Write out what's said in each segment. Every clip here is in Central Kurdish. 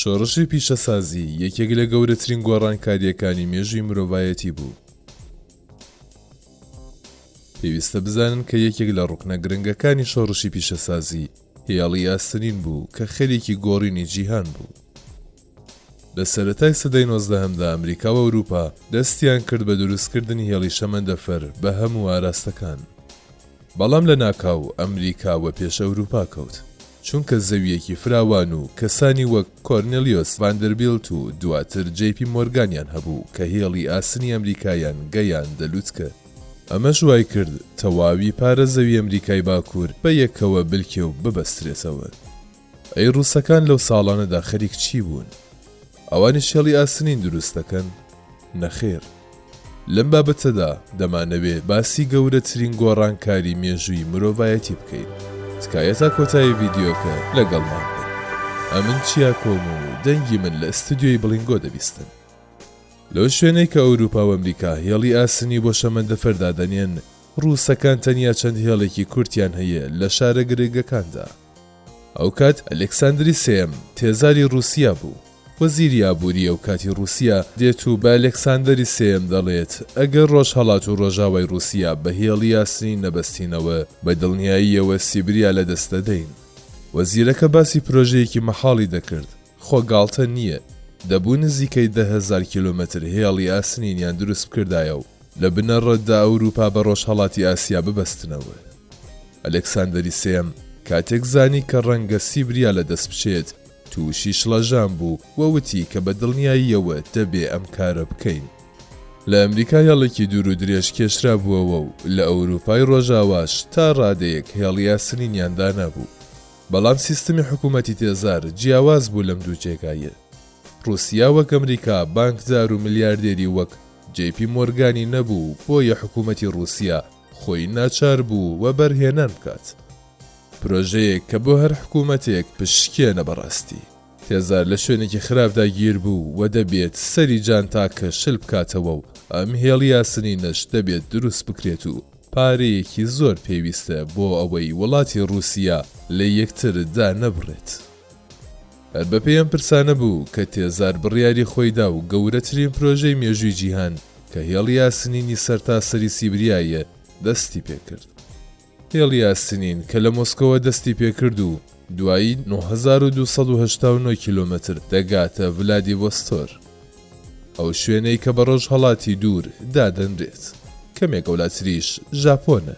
شۆڕشی پیشەسازی یەکێک لە گەورەترین گۆڕانکارییەکانی مێژووی مرۆڤایەتی بوو. پێویستە بزانن کە یەکێک لە ڕوکنە گرنگەکانی شۆڕشی پیشەسازی هێڵی ئاسنین بوو کە خەریکی گۆڕینی جیهان بوو. لە سەرەتای سەدەی نۆزدەهەمدا ئەمریکا و ئەوروپا دەستیان کرد بە دروستکردنی هێڵی شەمەندەفەر بە هەموو ئاراستەکان. بەڵام لەناکاو ئەمریکا وەپێش ئەوروپا کەوت، چونکە زەوییەکی فراوان و کەسانی وەک کۆرنیلیۆس ڤاندربیلت و دواتر جەی پی مۆرگانیان هەبوو کە هێڵی ئاسنی ئەمریکایان گەیاندە لوتکە. ئەمەش وایکرد تەواوی پارە زەوی ئەمریکای باکوور بە یەکەوە بلکێ و ببەسترێتەوە. ئەی ڕووسەکان لەو ساڵانەدا خەریک چی بوون؟ ئەوانیش هێڵی ئاسنین دروست دەکەن؟ نەخێر. لەم بابەتەدا دەمانەوێ باسی گەورەترین گۆڕانکاری مێژووی مرۆڤایەتی بکەین. تکایە تا کۆتایی ڤیدیۆکە لەگەڵمان بن. ئەمن چیاکۆم و دەنگی من لە ئستدیۆی بڵینگۆ دەبیستن. لەو شوێنەی کە ئەوروپا و ئەمریکا هێڵی ئاسنی بۆ شەمەندەفەر دادەنێن، ڕووسەکان تەنیا چەند هێڵێکی کورتیان هەیە لە شارە گرنگەکاندا. ئەوکات ئەلێکساندری سێیەم تێزاری ڕووسیا بوو. وەزیری ئابووری ئەوکاتی ڕووسیا دێت و بە ئەلێکساندەری سێیەم دەڵێت ئەگەر ڕۆژهەڵات و ڕۆژاوای ڕووسیا بە هێڵی ئاسنین نەبەستینەوە بە دڵنیاییەوە سیبریا لەدەست دەدەین. وەزیرەکە باسی پرۆژەیەکی مەحاڵی دەکرد، خۆ گاڵتە نییە، دەبوو نزیکەی 10,000 کیلۆمەتر هێڵی ئاسنینیان دروست بکردایە و لە بنەڕەتدا ئەوروپا بە ڕۆژهەڵاتی ئاسیا ببەستنەوە. ئەلێکساندەری سێیەم کاتێک زانی کە ڕەنگە سیبریا لە دەست بچێت، تووشی شڵەژان بوو و وتی کە بە دڵنیاییەوە دەبێ ئەم کارە بکەین. لە ئەمریکا هێڵێکی دوور و درێژ کێشرابووەوە و لە ئەوروپای ڕۆژاواش تا ڕادەیەک هێڵی ئاسنینیان دانابوو. بەڵام سیستمی حکوومەتی تێزار جیاواز بوو لەم دوو جێگایە. ڕووسیا وەک ئەمریکا بانکدار و ملیاردێری وەک جەی پی مۆرگانی نەبوو، بۆیە حکوومەتی ڕووسیا خۆی ناچار بوو وەبەرهێنان بکات. پرۆژەیەک کە بۆ هەر حکوومەتێک پشتشکێنە بەڕاستی. تێزار لە شوێنێکی خراپدا گیر بوو و دەبێت سەری جانتاکە شل بکاتەوە و ئەم هێڵی ئاسنینەش دەبێت دروست بکرێت و پارەیەکی زۆر پێویستە بۆ ئەوەی وڵاتی ڕووسیا لە یەکتر دانەبڕێت. هەر بەپێی ئەم پرسانە بوو کە تێزار بڕیاری خۆی دا و گەورەترین پرۆژەی مێژووی جیهان کە هێڵی ئاسنینی سەرتاسەری سیبریایە دەستی پێکرد. هێڵی ئاسنین کە لە مۆسکۆوە دەستی پێکرد و دوایی 9289 کیلۆمەتر دەگاتە ڤلادیڤۆستۆر، ئەو شوێنەی کە بە ڕۆژهەڵاتی دوور دادەنرێت، کەمێک ئەولاتریش ژاپۆنە.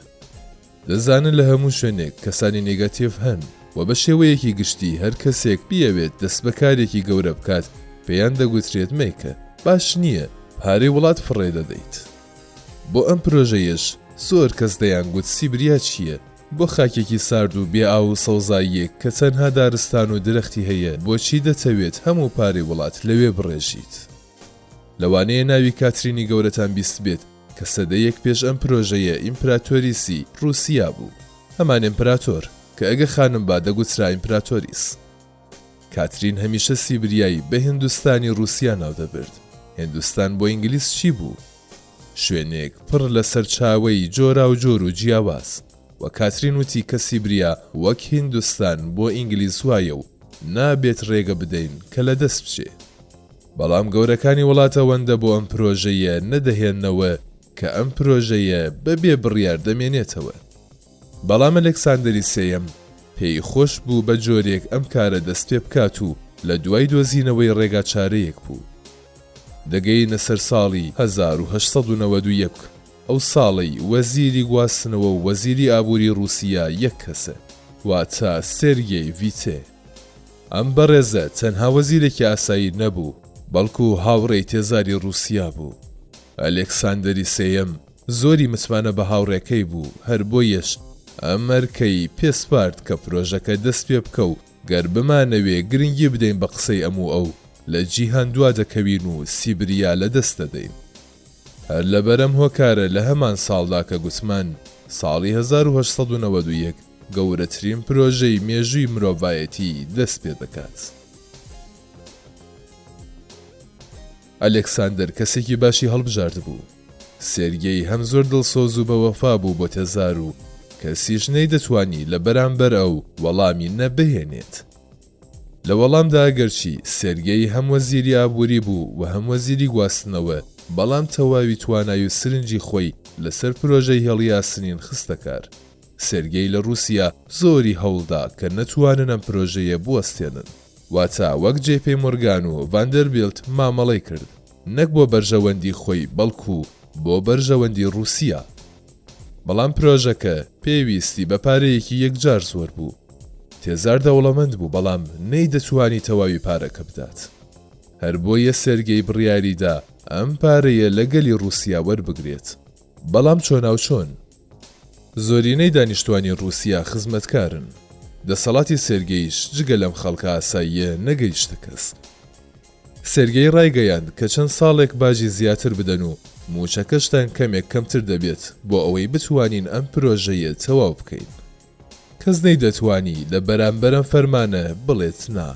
دەزانن لە هەموو شوێنێک کەسانی نێگەتیڤ هەن و بە شێوەیەکی گشتی هەر کەسێک بیەوێت دەست بە کارێکی گەورە بکات پێیان دەگوترێت مەیکە، باش نییە، پارەی وڵات فڕێ دەدەیت. بۆ ئەم پرۆژەیەش زۆر کەس دەیانگوت سیبریا چییە؟ بۆ خاکێکی سارد و بێ ئاو و سەوزاییەک کە تەنها دارستان و درەختی هەیە بۆچی دەتەوێت هەموو پارەی وڵات لەوێ بڕێژیت؟ لەوانەیە ناوی کاترینی گەورەتان بیستبێت کە سەدەیەک پێش ئەم پرۆژەیە ئیمپراتۆریسی ڕووسیا بوو. هەمان ئیمپراتۆر، کە ئەگە خانم با دەگوترا ئیمپراتۆریس. کاترین هەمیشە سیبریای بە هیندوستانی ڕووسیا ناودەبرد. هیندوستان بۆ ئینگلیز چی بوو؟ شوێنێک پڕ لە سەرچاوەی جۆراوجۆر و جیاواز. وە کاترین وتی کە سیبریا وەک هیندوستان بۆ ئینگلیز وایە و نابێت ڕێگە بدەین کە لەدەست بچێ. بەڵام گەورەکانی وڵات ئەوەندە بۆ ئەم پرۆژەیە نەدەهێننەوە کە ئەم پرۆژەیە بە بێ بڕیار دەمێنێتەوە. بەڵام ئەلێکساندەری سێیەم پێی خۆش بوو بە جۆرێک ئەم کارە دەست پێ بکات و لە دوای دۆزینەوەی ڕێگا چارەیەک بوو. دەگەینە سەر ساڵی 1891، ئەو ساڵەی وەزیری گواستنەوە و وەزیری ئابووری ڕووسیا یەک کەسە، واتە سێرگێی ڤیتێ. ئەم بەڕێزە تەنها وەزیرێکی ئاسایی نەبوو، بەڵکو هاوڕێی تێزاری ڕووسیا بوو. ئەلێکساندەری سێیەم زۆری متمانە بە هاوڕێکەی بوو، هەر بۆیەش ئەم ئەرکەی پێ سپارد کە پرۆژەکە دەست پێ بکە و گەر بمانەوێ گرنگی بدەین بە قسەی ئەم و ئەو، لە جیهان دوا دەکەوین و سیبریا لە دەست دەدەین. هەر لەبەر ئەم هۆکارە لە هەمان ساڵدا کە گوتمان، ساڵی 1891، گەورەترین پرۆژەی مێژووی مرۆڤایەتی دەست پێ دەکات. ئەلێکساندەر کەسێکی باشی هەڵبژاردبوو. سێرگێی هەم زۆر دڵسۆز و بەوەفا بوو بۆ تێزار و کەسیش نەیدەتوانی لە بەرامبەر ئەو وەڵامی نە بهێنێت. لە وەڵامدا ئەگەرچی سێرگێی هەم وەزیری ئابووری بوو و هەم وەزیری گواستنەوە، بەڵام تەواوی توانای و سرنجی خۆی لەسەر پرۆژەی هێڵی ئاسنین خستە کار. سێرگێی لە ڕووسیا زۆری هەوڵدا کە نەتوانن ئەم پرۆژەیە بوەستێنن. واتە وەک جەی پی مۆرگان و ڤاندەربیلت مامەڵەی کرد، نەک بۆ بەرژەوەندی خۆی بەڵکو بۆ بەرژەوەندی ڕووسیا. بەڵام پرۆژەکە پێویستی بە پارەیەکی یەکجار زۆر بوو. تێزار دەوڵەمەند بوو بەڵام نەیدەتوانی تەواوی پارەکە بدات. هەر بۆیە سێرگێی بڕیاریدا ئەم پارەیە لە گەلی ڕووسیا وەربگرێت. بەڵام چۆناوچۆن؟ زۆرینەی دانیشتوانی ڕووسیا خزمەتکارن. دەسەڵاتی سێرگێیش جگە لەم خەڵکە ئاساییە نەگەیشتە کەس. سێرگێی ڕایگەیاند کە چەند ساڵێک باجی زیاتر بدەن و مووچەکەشتان کەمێک کەمتر دەبێت بۆ ئەوەی بتوانین ئەم پرۆژەیە تەواو بکەین. کەس نەیدەتوانی لە بەرامبەر ئەم فەرمانە بڵێت نا.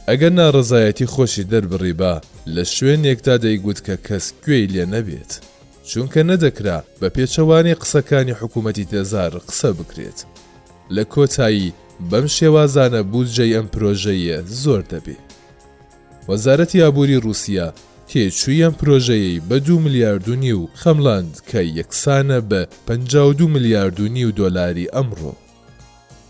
ئەگەر ناڕەزایەتی خۆشی دەربڕیبا لە شوێنێکدا دەیگوت کە کەس گوێی لێ نەبێت. چونکە نەدەکرا بە پێچەوانەی قسەکانی حکوومەتی تێزار قسە بکرێت. لە کۆتایی بەم شێوازانە بودجەی ئەم پرۆژەیە زۆر دەبێ. وەزارەتی ئابووری ڕووسیا تێچووی ئەم پرۆژەیەی بە دوو ملیارد و نیو خەمڵاند کە یەکسانە بە 52 ملیارد و نیو دۆلاری ئەمڕۆ.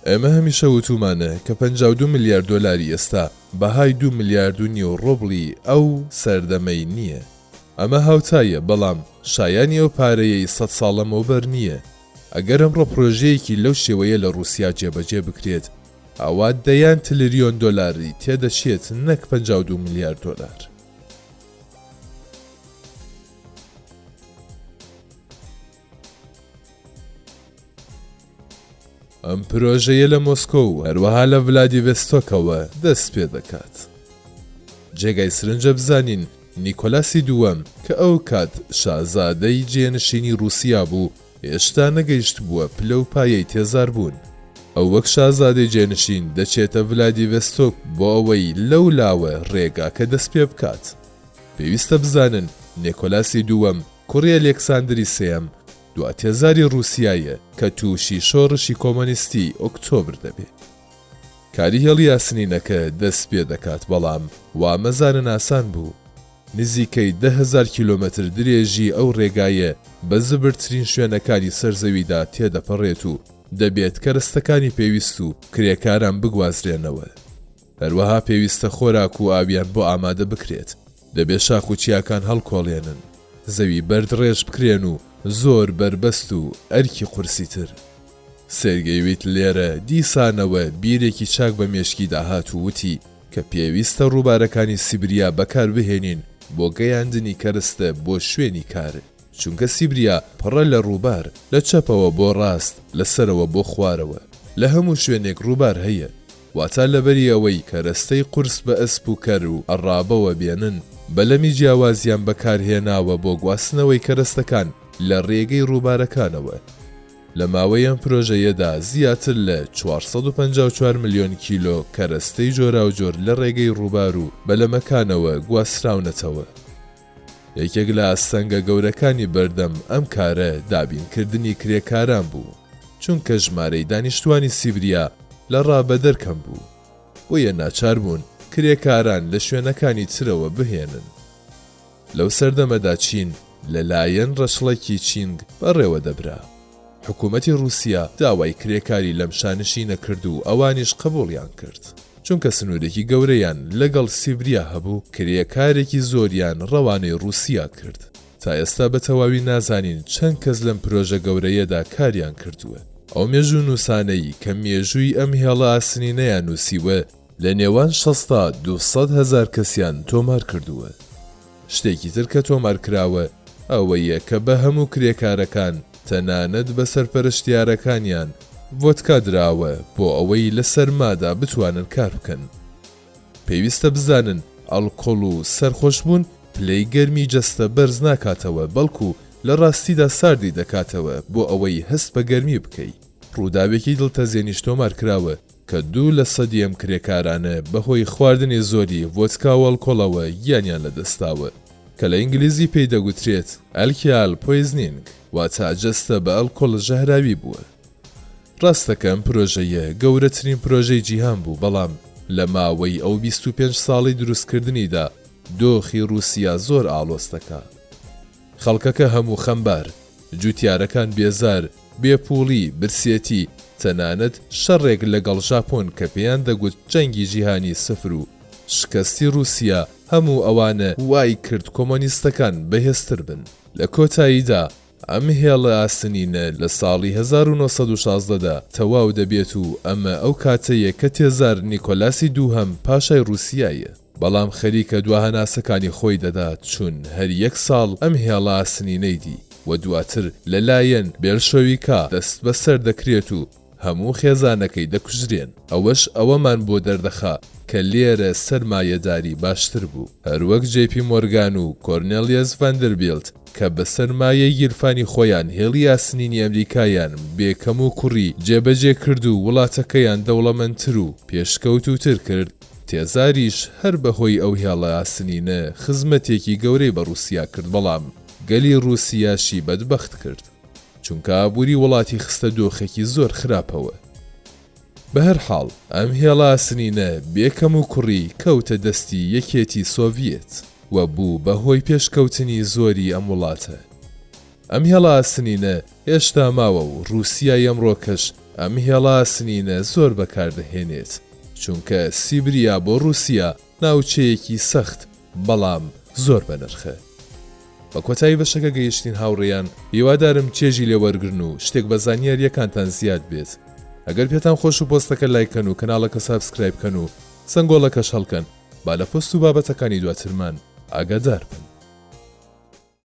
ئێمە هەمیشە وتوومانە کە 52 ملیارد دۆلاری ئێستا بەهای دوو ملیارد و نیو ڕۆبڵی ئەو سەردەمەی نییە. ئەمە هاوتایە بەڵام شایانی ئەو پارەیەی سەد ساڵ لەمەوبەر نییە. ئەگەر ئەمڕۆ پرۆژەیەکی لەو شێوەیە لە ڕووسیا جێبەجێ بکرێت، ئەوا دەیان تلریۆن دۆلاری تێدەچێت نەک 52 ملیار دۆلار. ئەم پرۆژەیە لە مۆسکۆ و هەروەها لە ڤلادیڤستۆکەوە دەست پێ دەکات. جێگای سرنجە بزانین نیکۆلاسی دووەم کە ئەو کات شازادەی جێنشینی ڕووسیا بوو، هێشتا نەگەیشتبووە پلە و پایەی تێزاربوون. ئەو وەک شازادەی جێنشین دەچێتە ڤلادیڤستۆک بۆ ئەوەی لەو لاوە ڕێگاکە دەست پێ بکات. پێویستە بزانن نێکۆلاسی دووەم کوڕی ئەلێکساندری سێیەم دوا تێزاری ڕووسیایە کە تووشی شۆڕشی کۆمۆنیستی ئۆکتۆبر دەبێ. کاری هێڵی ئاسنینەکە دەست پێ دەکات بەڵام وا مەزانن ئاسان بوو. نزیکەی 10,000 کیلۆمەتر درێژی ئەو ڕێگایە بە زبرترین شوێنەکانی سەر زەویدا تێدەپەڕێت و دەبێت کەرەستەکانی پێویست و کرێکاران بگوازرێنەوە. هەروەها پێویستە خۆراک و ئاویان بۆ ئامادە بکرێت، دەبێت شاخ و چیاکان هەڵکۆڵێنن، زەوی بەرد ڕێژ بکرێن و زۆر بەربەست و ئەرکی قورسی تر. سێرگەی ویت لێرە دیسانەوە بیرێکی چاک بە مێشکیدا هات و وتی کە پێویستە ڕووبارەکانی سیبریا بەکار بهێنین بۆ گەیاندنی کەرستە بۆ شوێنی کار، چونکە سیبریا پڕە لە ڕووبار، لە چەپەوە بۆ ڕاست، لە سەرەوە بۆ خوارەوە، لە هەموو شوێنێک ڕووبار هەیە. واتا لەبەری ئەوەی کەرەستەی قورس بە ئەسپ و کەر و ئەڕابەوە بێنن، بەلەمی جیاوازیان بەکارهێناوە بۆ گواستنەوەی کەرەستەکان لە رێگەی رووبارەکانەوە. لە ماوەی ئەم پرۆژەیەدا زیاتر لە 454 ملیۆن کیلۆ کەرەستەی جۆراوجۆر لە رێگەی رووبار و بەلەمەکانەوە گواستراونەتەوە. یەکێک لە ئاستەنگە گەورەکانی بەردەم ئەم کارە دابینکردنی کرێکاران بوو، چونکە ژمارەی دانیشتوانی سیبریا لە ڕابەدەر کەم بوو، بۆیە ناچار بوون کرێکاران لە شوێنەکانی ترەوە بهێنن. لەو سەردەمەدا چین لەلایەن ڕەچڵەکی چینگ بەڕێوە دەبرا. حکوومەتی ڕووسیا داوای کرێکاری لەم شانشینە کرد و ئەوانیش قبووڵیان کرد. چونکە سنوورێکی گەورەیان لەگەڵ سیبریا هەبوو، کرێکارێکی زۆریان ڕەوانەی ڕووسیا کرد. تا ئێستا بە تەواوی نازانین چەند کەس لەم پرۆژە گەورەیەدا کاریان کردووە. ئەو مێژوونووسانەی کە مێژووی ئەم هێڵە ئاسنینەیان نووسیوە، لە نێوان 60 تا 200 هەزار کەسیان تۆمار کردووە. شتێکی تر کە تۆمار کراوە ئەوەیە کە بە هەموو کرێکارەکان تەنانەت بە سەرپەرشتیارەکانیان ڤۆدکا دراوە بۆ ئەوەی لە سەرمادا بتوانن کار بکەن. پێویستە بزانن ئەڵکۆڵ و سەرخۆشبوون پلەی گەرمی جەستە بەرز ناکاتەوە بەڵکو لە ڕاستیدا ساردی دەکاتەوە بۆ ئەوەی هەست بە گەرمی بکەی. ڕووداوێکی دڵتەزێنیش تۆمار کراوە کە دوو لە سەدی ئەم کرێکارانە بەهۆی خواردنی زۆری ڤۆدکا و ئەڵکۆڵەوە گیانیان لەدەستداوە، کە لە ئینگلیزی پێی دەگوترێت alcohol poisoning، واتە جەستە بە ئەڵکۆڵ ژەهراوی بووە. ڕاستە کە ئەم پرۆژەیە گەورەترین پرۆژەی جیهان بوو، بەڵام. لە ماوەی ئەو 25 ساڵەی دروستکردنیدا دۆخی ڕووسیا زۆر ئاڵۆز دەکا. خەڵکەکە هەموو خەمبار، جوتیارەکان بێزار، بێ پووڵی، برسێتی، تەنانەت شەڕێک لەگەڵ ژاپۆن کە پێیان دەگوت جەنگی جیهانی سفر و شکەستی ڕووسیا، هەموو ئەوانە وای کرد کۆمۆنیستەکان بەهێزتر بن. لە کۆتاییدا ئەم هێڵە ئاسنینە لە ساڵی 1916 دا تەواو دەبێت و ئەمە ئەو کاتەیە کە تێزار نیکۆلاسی دووهەم پاشای ڕووسیایە. بەڵام خەریکە دوا هەناسەکانی خۆی دەدات چون هەر یەک ساڵ ئەم هێڵە ئاسنینەی دی و دواتر لە لایەن بێلشۆویکا دەستبەسەر دەکرێت و هەموو خێزانەکەی دەکوژرێن ئەوەش ئەوەمان بۆ دەردەخا کە لێرە سەرمایەداری باشتر بوو. هەروەک جەی پی مۆرگان و کۆرنێلیەس ڤاندربیلت کە بە سەرمایەی گیرفانی خۆیان هێڵی ئاسنینی ئەمریکایان بێ کەموکوڕی جێبەجێ کرد و وڵاتەکەیان دەوڵەمەندتر و پێشکەوتووتر کرد، تێزاریش هەر بە هۆی ئەو هێڵە ئاسنینە خزمەتێکی گەورەی بە ڕووسیا کرد بەڵام گەلی ڕووسیاشی بەدبەخت کرد چونکە ئابووری وڵاتی خستە دۆخێکی زۆر خراپەوە. بەهەرحاڵ ئەم هێڵە ئاسنینە بێ کەموکوڕی کەوتە دەستی یەکێتی سۆڤیەت و بوو بە هۆی پێشکەوتنی زۆری ئەم وڵاتە. ئەم هێڵە ئاسنینە هێشتا ماوە و ڕووسیای ئەمڕۆکەش ئەم هێڵە ئاسنینە زۆر بەکاردەهێنێت، چونکە سیبریا بۆ ڕووسیا ناوچەیەکی سەخت بەڵام زۆر بەنرخە. بە کۆتایی بەشەکە گەیشتین هاوڕێیان، هیوادارم چێژی لێ وەرگرن و شتێک بە زانیارییەکانتان زیاد بێت. ئەگەر پێتان خۆش بوو پۆستەکە لایک کەن و کەناڵەکە subscribe کەن و زەنگۆڵەکەش هەڵکەن با لە پۆست و بابەتەکانی دواترمان ئاگادار بن.